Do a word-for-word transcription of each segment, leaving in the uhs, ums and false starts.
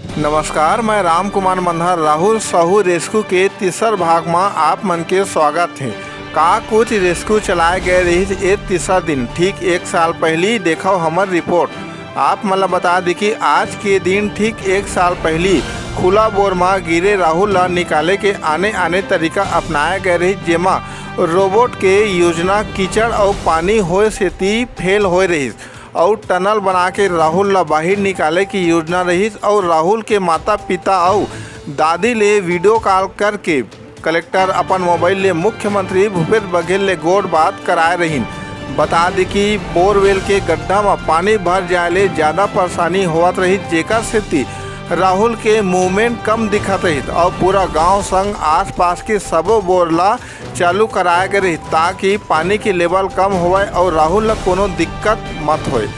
नमस्कार, मैं राम कुमार मंधर। राहुल साहू रेस्क्यू के तीसर भाग म आप मन के स्वागत हे। का कुछ रेस्क्यू चलाए गए रहिस ए तीसर दिन? ठीक एक साल पहिली देखव हमर रिपोर्ट। आप मन ल बता दी कि आज के दिन ठीक एक साल पहिली खुला बोर म गिरे राहुल ल निकाले के आने-आने तरीका अपनाए गए रहिस, जेमा रोबोट के योजना कीचड़ अउ पानी होए सेती फेल होए रहिस। अउ टनल बना के राहुल ला बाहिर निकाले के योजना रहिस अउ राहुल के माता-पिता अउ दादी ले वीडियो कॉल करके कलेक्टर अपन मोबाइल ले मुख्यमंत्री भूपेश बघेल ले गोठ बात कराए रहिन। बता दी कि बोरवेल के गड्ढा म पानी भर जाए ले ज्यादा परेशानी होवत रहिस, जेकर सेती राहुल के मूवमेंट कम दिखत रहिस अउ पूरा गांव संग आसपास के सबो बोर ला चालू कराए गे रहिस, ताकि पानी के लेवल कम होवय अउ राहुल ल कोनो दिक्कत मत होय।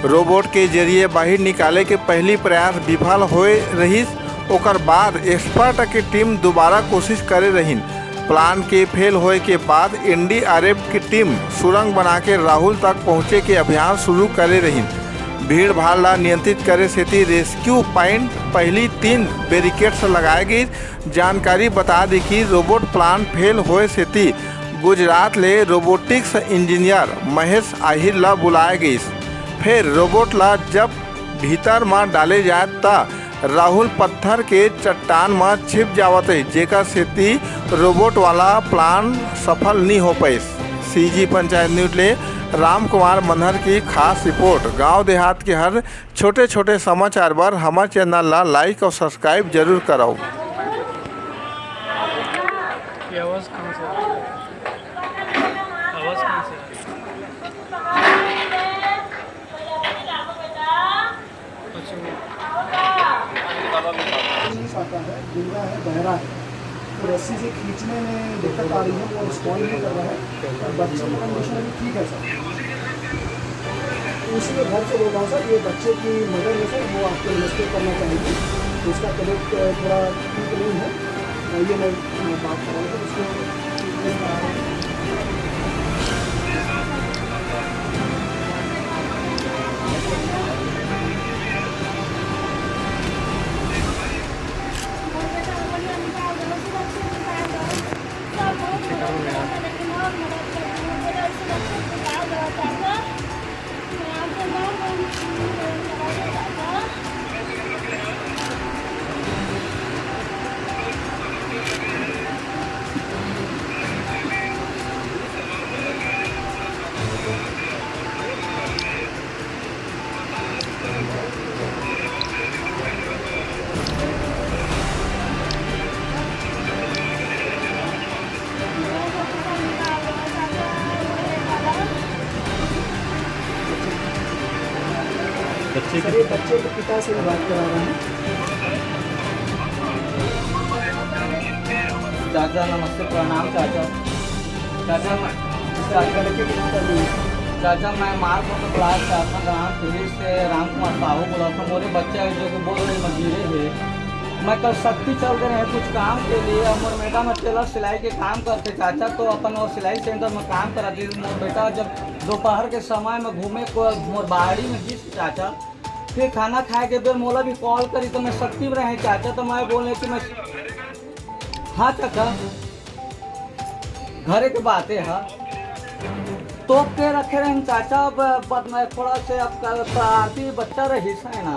रोबोट के जरिए बाहिर निकाले के पहली प्रयास विफल होए रहिस, ओकर बाद एक्सपर्ट के टीम दोबारा कोशिश करे रहिन। प्लान के फेल होए के बाद एनडीआरएफ की टीम सुरंग बना के राहुल तक पहुंचे के अभियान शुरू करे रहिन। भीड़ भाड़ ला नियंत्रित करे सेती रेस्क्यू पॉइंट पहली तीन बैरिकेड्स लगाए गई। जानकारी बता दी कि रोबोट प्लान फेल होए सेती गुजरात ले रोबोटिक्स इंजीनियर महेश आहिर ला बुलाए गइस। फेर रोबोट ला जब भीतर म डाले जाए, त राहुल पत्थर के चट्टान म छिप जावत रहिस, जेकर सेती रोबोट वाला प्लान सफल नी हो पाइस। सीजी पंचायत न्यूज ले राम कुमार मंधर की खास रिपोर्ट। गांव देहात के हर छोटे-छोटे समाचार बर हमर चैनल ला लाइक अउ सब्सक्राइब जरूर करव। ये आवाज़ कहाँ से आ रही है? आवाज़ कहाँ से आ रही है? अच्छा, वो नहीं आता है, गूंगा है, बहरा है। तो रस्सी से खींचने में दिक्कत आ रही है, वो रिस्पॉन्ड नहीं कर रहा है। और बच्चे की कंडीशन अभी ठीक है सर। तो उसी को घर से बोल रहा हूँ सर, ये बच्चे की मदर है सर, वो आपको रेस्क्यू करना चाहेगी। तो उसका तबीयत थोड़ा ठीक नहीं है। ये मैं, मैं बात कर रहा हूँ सर, उसको बच्चे सर, ये बच्चे के पिता से भी बात करा रहे हैं। चाचा नमस्ते, प्रणाम चाचा। चाचा मैं, चाचा, चाचा मैं मार को तो क्लास चाहता, ग्राम पुलिस से राम कुमार साहू बोला था, मोरे बच्चा है जो कि बोल रहे मैं गिरे है। मैं कल शक्ति चल गए हैं कुछ काम के लिए, और मोर मैडम अकेला सिलाई के काम करते चाचा, तो अपन वो सिलाई सेंटर में काम करा दी। मोर बेटा जब दोपहर के समय में घूमे को मोर बाड़ी में गिस चाचा, फिर खाना खाए के बेर मोला भी कॉल करी तो मैं शक्ति में रहे चाचा, तो मैं बोले कि मैं, हाँ चाचा, घरे के बाते है, तोप के रखे रहे चाचा। अब, अब मैं थोड़ा से अब शरारती बच्चा रहिस है ना,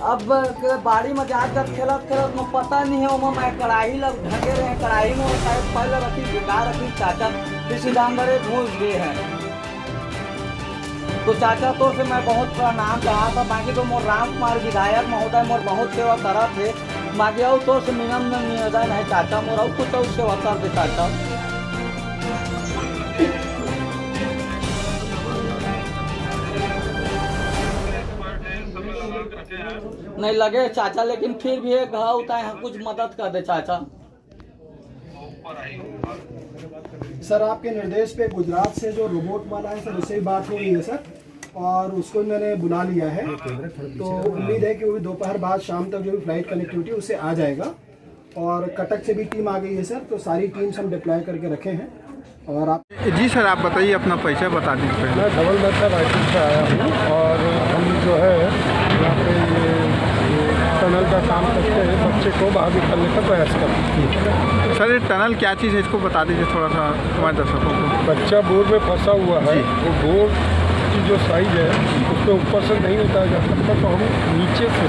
अब के बाड़ी में जात जात खेलत खेलत में पता नहीं है, ओमा मैं कढ़ाई लग ढके रहे, कढ़ाई में शायद पहले रखी, भिगा रखी चाचा, फिर सीधा अंदर घुस गए हैं। तो चाचा, तोर से मैं बहुत प्रणाम चाहत हूँ, बाकी तो मोर राम कुमार विधायक महोदय मोर बहुत सेवा करत हे, बाकी अउ तोर से विनम्र निवेदन है चाचा, मोर अउ कुछ अउ सेवा कर दे चाचा। नहीं लगे चाचा, लेकिन फिर भी एक घाव उताए हैं, कुछ मदद कर दे चाचा। सर, आपके निर्देश पे गुजरात से जो रोबोट वाला है सर, उससे भी बात हो गई है सर, और उसको भी मैंने बुला लिया है। तो उम्मीद है कि वो भी दोपहर बाद शाम तक जो भी फ्लाइट कनेक्टिविटी उससे आ जाएगा। और कटक से भी टीम आ गई है सर, तो सारी टीम्स हम डिप्लॉय करके रखे हैं। और आप जी सर, आप बताइए, अपना परिचय बता दीजिए पहले। मैं डबल बेड का रायपुर से आया हूँ और हम जो है यहाँ पे ये, ये टनल का काम करते हैं, बच्चे को बाहर निकालने का प्रयास करते हैं। सर, ये टनल क्या चीज़ है, इसको बता दीजिए थोड़ा सा हमारे दर्शकों को। बच्चा बोर में फंसा हुआ है। जी। वो बोर की जो साइज है, उसमें ऊपर से नहीं उतारा जा सकता, तो हम नीचे से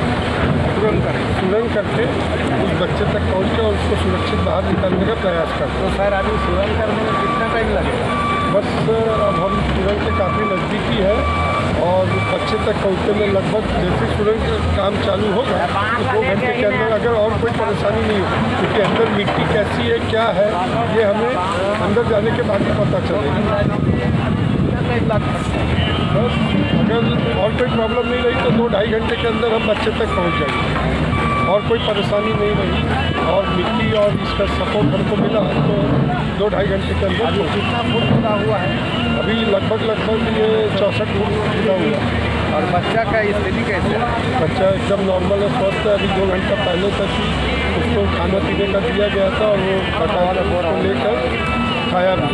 सुरंग कर सुरंग करके उस बच्चे तक पहुँच के और उसको सुरक्षित बाहर निकालने का प्रयास करते हैं। तो सर, अभी सुरंग करने में कितना टाइम लगेगा? बस अब हम सुरंग के काफ़ी नज़दीकी है और बच्चे तक पहुँचने में लगभग, जैसे सुरंग का काम चालू होगा तो दो घंटे के अंदर, अगर और कोई परेशानी नहीं हो, क्योंकि अंदर मिट्टी कैसी है, क्या है, ये हमें अंदर जाने के बाद ही पता चलेगा। बस अगर और कोई प्रॉब्लम नहीं रही तो दो ढाई घंटे के अंदर हम बच्चे तक पहुँच जाएंगे और कोई परेशानी नहीं रही और मिट्टी और इसका सपोर्ट हमको मिला तो दो ढाई घंटे के अंदर पहुँच कितना फुट खुदा हुआ है? अभी लगभग लगभग ये चौसठ फुट खुदा हुआ है। और बच्चा का स्थिति कैसे है? बच्चा एकदम नॉर्मल है, स्वस्थ है। अभी दो घंटा पहले तक ही उसको खाना पीने का दिया गया था और वो बकायदा उसको लेकर खाया भी।